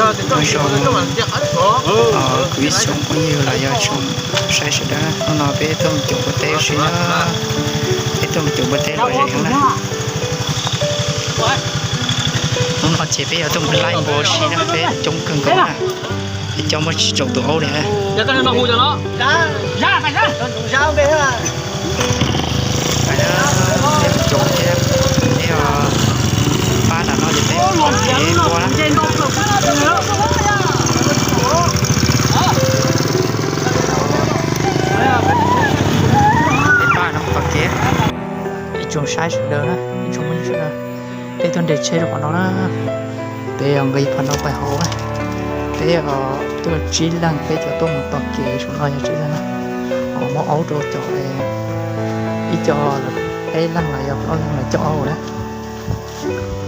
Nyob zoo kuv ib tsoom phooj ywg los yog tsoom saib sawv daws, hnub no peb tuaj mus caum npua teb ua si na. Peb tuaj mus caum npua teb lom zem heev na. Hnub no ces peb yuav tuaj mus laij npua ua si na, peb coob kawg nkaus na. Peb coob muaj tsis txaus tus aub li. Peb caum thiab, peb pab nram no ces peb mus tom kev npua na. Peb pab no mus tom kev. Ib tsoom saib sawv daws na, ib tsoom phooj ywg sawv daws, peb tuaj nres tsheb rau qhov no na. Peb nqa ib phom no pais hauv na. Peb tuaj tsib leeg, peb cov tuaj mus tom kev saum no yog tsib leeg na. Ho muab aub rau cov, ib co peb leeg los yog plaub leeg los coj aub na.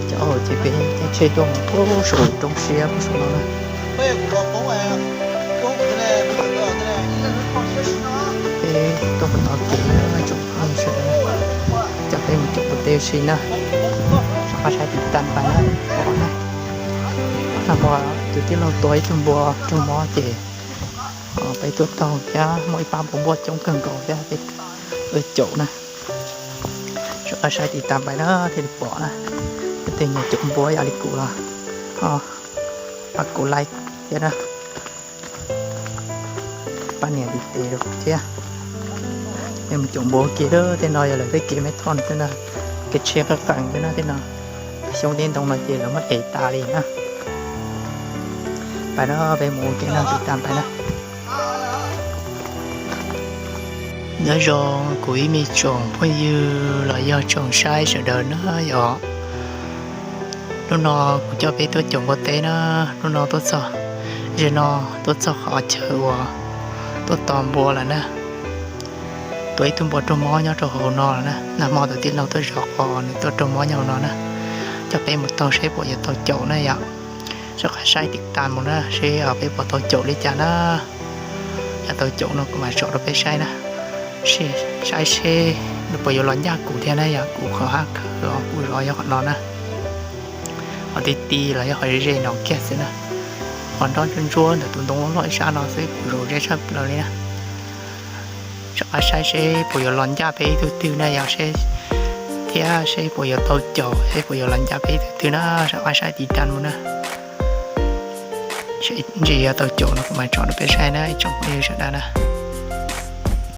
Coj aub ces peb caij tsheb tuaj mus puag saum roob siab puag saum no na. Peb tuaj mus tom kev na, tsoom phooj ywg sawv daws, coj peb mus caum npua teb ua si na. Sawv daws saib tiv tas pais na, pom na. Nag hmo tus tij laug tua ib tug npua raug mob ces peb tuaj taug thiab muaj ib pab npua npua coob kawg nkaus thiab peb caum na. Sawv daws saib tiv tas pais na thiaj li pom na. Tej nyuag caum npua ib yam li kuv los pab kuv laij thiab na. Pab niam tiv tes rau kuv thiab. Peb mus caum npua ua ke lawm, tej no yog lawv tej kev me thoj xwb na, kev tsheb qeeb qeeb xwb na tej no. Xyoob teb ntoo no ces lawv muab ev tas li na. Pais na, peb mus ua ke no tiv tas pais na. Nyob zoo kuv ib me tsoom phooj ywg los yog tsoom saib sawv daws na yom. Hnub no kuv coj peb tuaj caum npua teb na, hnub no tuaj txog, zaum no tuaj txog qhov chaw uas tuaj tos npua lawm na. Tua ib tug npua raug mob nyob rau hauv no lawm na, nag hmo tus tij laug tuaj zov qos nws tuaj raug mob nyob hauv no na. Coj peb mus taug seb puas yuav tau caum na yom. Sawv daws saib tiv tas mus na seb peb puas tau caum li cas na. Yog tau caum no kuv mam tso rau peb saib na, saib seb nws puas yuav los ncaj kuv thiab na yom, kuv qhov hab khawv kuv zov yog qhov no na. Qhov ti ti los yog qhov ze ze no kiag xwb na. Qhov nrob ntsuab ntsuab ntawm tus ntoo loj loj ib sab no xwb kuv zov ze tshaj plaws li na. Sawv daws saib seb puas yuav los ncaj peb ib tug twg na yom, seb thiab seb puas yuav tau caum, seb puas yuav los ncaj peb ib tug twg na, sawv daws saib tiv tas mus na. Ntsis yog tau caum no kuv mam tso rau peb saib na ib tsoom phooj ywg sawv daws na.